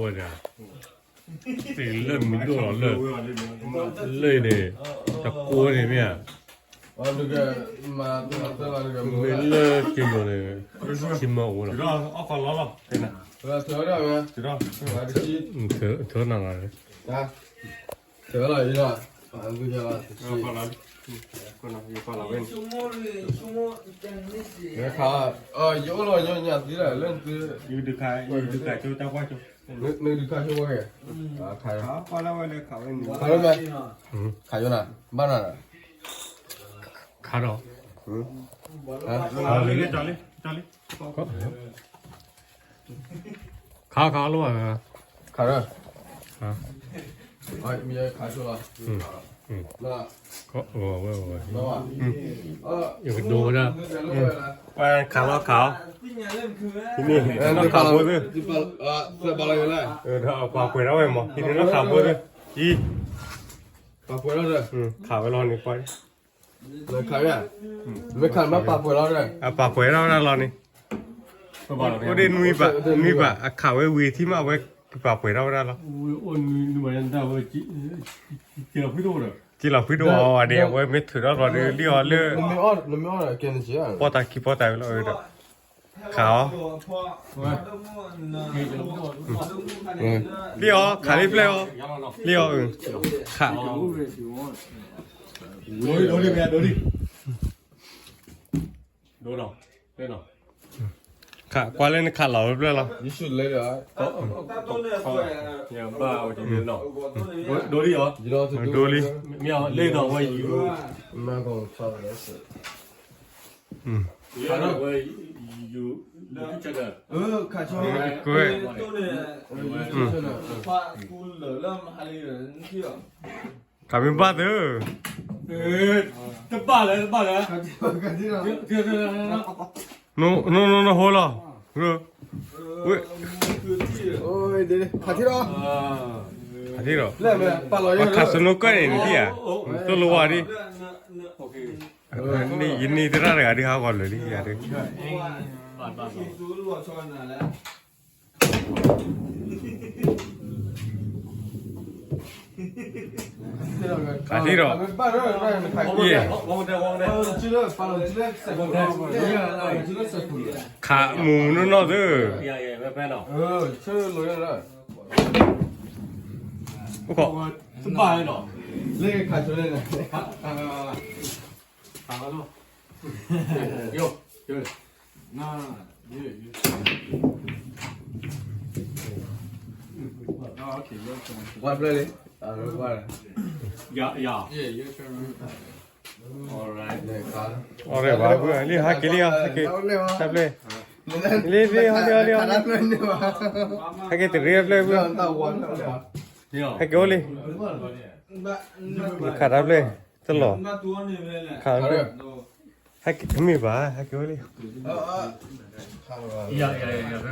ဝဲဒၣ် သ့ၣ်လၢမံၤဒိၣ်လီၤလၢ လၢန့ၣ် တကိးန့ၣ်မ့ၢ်ဧါ မ့ၢ်လၢက့ၤယိာ်န့ၣ် ထံမၢအိၣ်လီၤ ထၢနၤ ယအိၣ်လီၤညီနုၢ်သံလၢ နုၢ်ဒုးခါဆိဝဲက့ၤ ခါလၢဝဲလၢခးဝဲန့ၣ် ခါလၢမ့ၢ် ခးယိာ်နၤ ဘၣ်နၤ ခါဒီး ခါလၢ ခါခါလၢ ခါလၢ မ့ၢ်ခါဆိလီၤ ဝဲဝဲ ယကဒိဝဲဒၣ် ပှၤခးလီၤခးအီၤ နခးဘိသ့ၣ် ပှၤပှဲၤထီၣ်ဝဲမး ဟံးန့ၢ်နခးဘိသ့ၣ် အံၤ ခးဝဲလီၤန့ၣ်ပှၤ ခးဝဲ မ့ၢ်ခးဘၣ်ပာ်ပှဲၤလီၤဒီး အပာ်ပှဲၤထီၣ်ဝဲဒၣ်လီၤန့ၣ် အိၣ်ဒ်နွံဘး နွံဘး အခးဝဲဝံၤထံၣ်မး အဝဲကပာ်ပှဲၤထီၣ်ဝဲဒၣ်လီၤ က့လီၤဖုတအိၣ်ဒီး အဝဲမ့ၢ်ထုးထီၣ်လီၤဒီး လံၣ်အီၤလၢ ပီၢ်တၢ်ခံပီၢ်တၢ်ဝဲလီၤဒီး ခးအီၤ လံၣ်အီၤ ခးလံပျဲၢ်အီၤ လံၣ်အီၤ ခး ခးကွၢ်လၢနခးလီၤဝဲဖျၢၣ်လီၤ ဒိလံ ဒိလံ မ့ၢ်လ့ဒီးဝဲယူၤ ကွဲ ခးမ့ၢ်ဘၣ်သ့ တဘၣ်လၢ တဘၣ်လၢ နဟိလီၤ ခးထံၣ်ဒီး ခးစနိကၢၢ်န့ၣ် နထံၣ်ဧါ သိၣ်လိဝါဒ် ယနံၤသရၣ်တဂၤဒ်ဟးဂီၤလၢာ်လံယၤဒ် ခးထံၣ်ဒီး ယဲ ခးမူနီၢ်နီၢ်သၢ အိၣ်ခိး ဝါဖျဲၣ်လံ ဝါ အီၣ်ရ့ၣ်ဘၣ် လံ ဟဲက့ၤလံ ဟဲက့ၤ တၢ်ဖျဲၣ် လံ လံ ဟဲက့ၤ ဟဲက့ၤ ဟဲက့ၤ တရ့ဖျဲၣ် ဟဲက့ၤအိၣ်လံ ခးတၢ်ဖျဲၣ် တလီၤ ခးဖျဲၣ် ဟဲက့ၤ မ့ၢ်ဘၣ် ဟဲက့ၤအိၣ်လံ